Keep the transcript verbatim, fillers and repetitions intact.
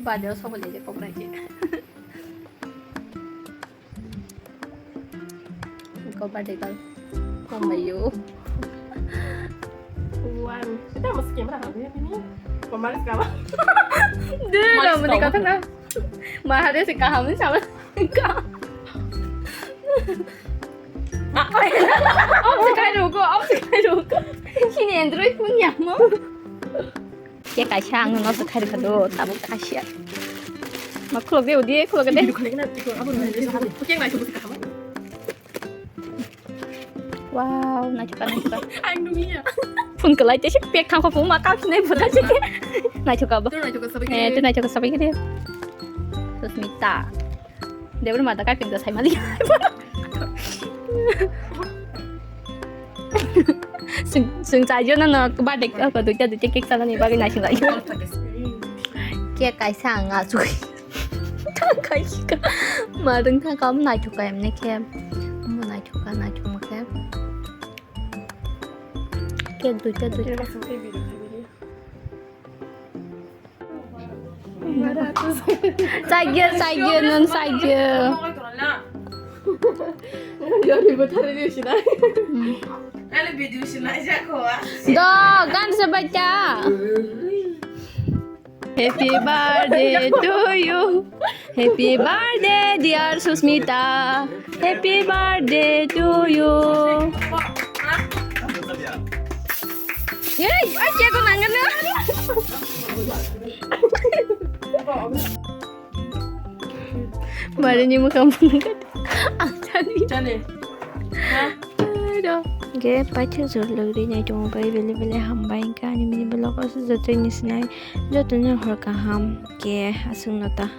Birthday o sobo le je kokrai je. Ko birthday girl. Kong bai yo. Wan. Kita masih camera kan ya ini. Pemalis kawan. Deh, Malis kamu di kawan. Kata na. Mahal dia sih kaham ni sama. Om sekai ruko, om sekai ruko. Sini Android phone ya mo. Cake kaisa ang no se khai rwkha do, tabuk kaisa. Ma khulok de, udi khulok de. Video khulok na, iko abo no, iko abo. Cake nai chubu kaham. Wow, naithok kha, naithok kha. Ang nungya. Phone kwlai te se pek thang kho phung ma kap sinai buta se. Naithok kha bo. Tu naithok kha sabai khe. Eh, tu naithok kha sabai khe. Susmita. Debor mata kai pengsa sai mali. Sing, sing chai jo na no, birthday ko duita duita cake sana ni bagwi na sing chai. Cake kaisa ang achuk. Kaisa ka. Ma rwng kha kam naithok ka emne khe. Mo naithok ka, naithok ma khe. Cake duita duita. Chagya, chagya, non chagya. Yori bwthar ni sina. Hmm. Ani video sina jako a. Do, gan se bacha. Happy birthday to you. Happy birthday, dear Susmita. Happy birthday to you. Hey, ay, cake ko nangkar na. Mari ni mukhang pun kat. Ang tadi. Chale. Ha? Aduh. Ge, paithak jor logri nai tongo bai bele bele hambai ka ani mini vlog o se joto ni sinai joto ni hor kaham ke aswk no ta.